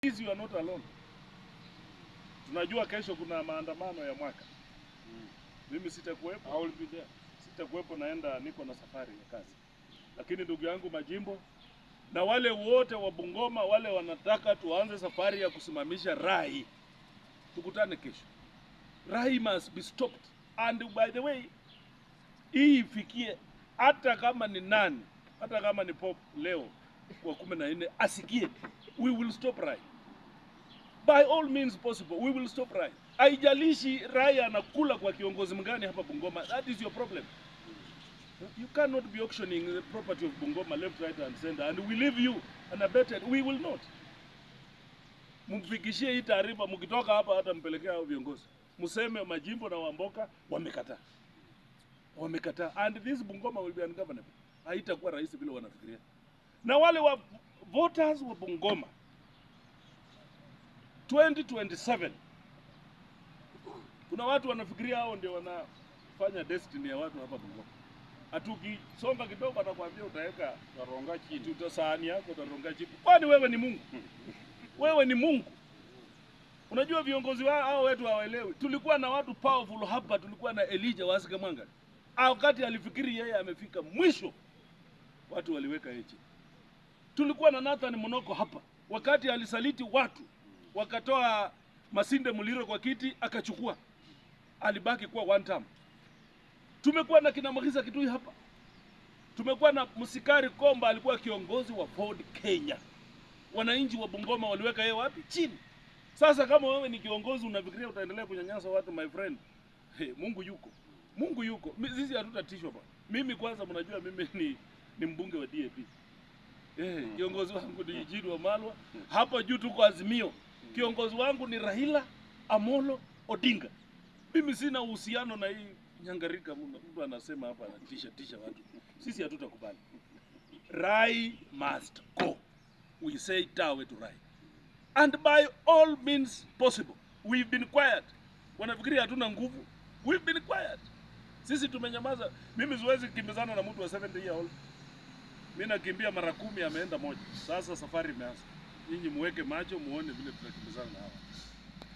Please, you are not alone. Tunajua kesho kuna maandamano ya mwaka. Mimi sitakuwepo. I will be there. Sitakuwepo, naenda, niko na safari ya kazi. Lakini ndugu yangu Majimbo na wale wote wa Bungoma, wale wanataka tuanze safari ya kusimamisha Rai, tukutane kesho. Rai must be stopped. And by the way, hii ifikie hata kama ni nani, hata kama ni Pope Leo wa 14 asikie, we will stop Rai. By all means possible, we will stop Rai. Haijalishi Rai anakula kwa kiongozi mgani hapa Bungoma, that is your problem. You cannot be auctioning the property of Bungoma left, right and center, and we leave you unabated. We will not. Mumfikishie hii taarifa, mkitoka hapa hata mpelekea hao viongozi. Mseme Majimbo na Wamboka wamekataa. Wamekataa. And this Bungoma will be ungovernable. Haitakuwa rahisi vile wanafikiria. Na wale wa voters wa Bungoma 2027, kuna watu wanafikiria hao ndio wanafanya destiny ya watu hapa Bungoma. Atukisonga kidogo atakwambia utaweka Utaronga chini. Sahani yako utaronga chini. Kwani wewe ni Mungu? Wewe ni Mungu? Unajua viongozi wao hao wetu hawaelewi. Tulikuwa na watu powerful hapa, tulikuwa na Elijah Wasike Mwanga. Wakati alifikiri yeye amefika mwisho, watu waliweka yeye chini. Tulikuwa na Nathan Monoko hapa. Wakati alisaliti watu, wakatoa Masinde Muliro kwa kiti akachukua. Alibaki kuwa one term. Tumekuwa na kina Mukhisa Kituyi hapa. Tumekuwa na Musikari Komba, alikuwa kiongozi wa Ford Kenya. Wananchi wa Bungoma waliweka yeye wapi? Chini. Sasa kama wewe ni kiongozi unafikiria utaendelea kunyanyasa watu, my friend. Hey, Mungu yuko. Mungu yuko. Sisi hatutatishwa bwana. Mimi kwanza mnajua mimi ni mbunge wa DAP. Kiongozi wangu ni Eugene Wamalwa. Hapa juu tuko Azimio. Kiongozi wangu ni Raila Amolo Odinga. Mimi sina uhusiano na hii nyangarika. Mtu anasema hapa anatisha tisha watu. Sisi hatutakubali. Rai must go. We say tawe to Rai. And by all means possible. We've been quiet. Wanafikiria hatuna nguvu. We've been quiet. Sisi tumenyamaza. Mimi siwezi kimbizana na mtu wa 70 year old. Mimi nakimbia mara 10, ameenda moja. Sasa safari imeanza. Nyinyi muweke macho muone vile tutakimbizana na hawa.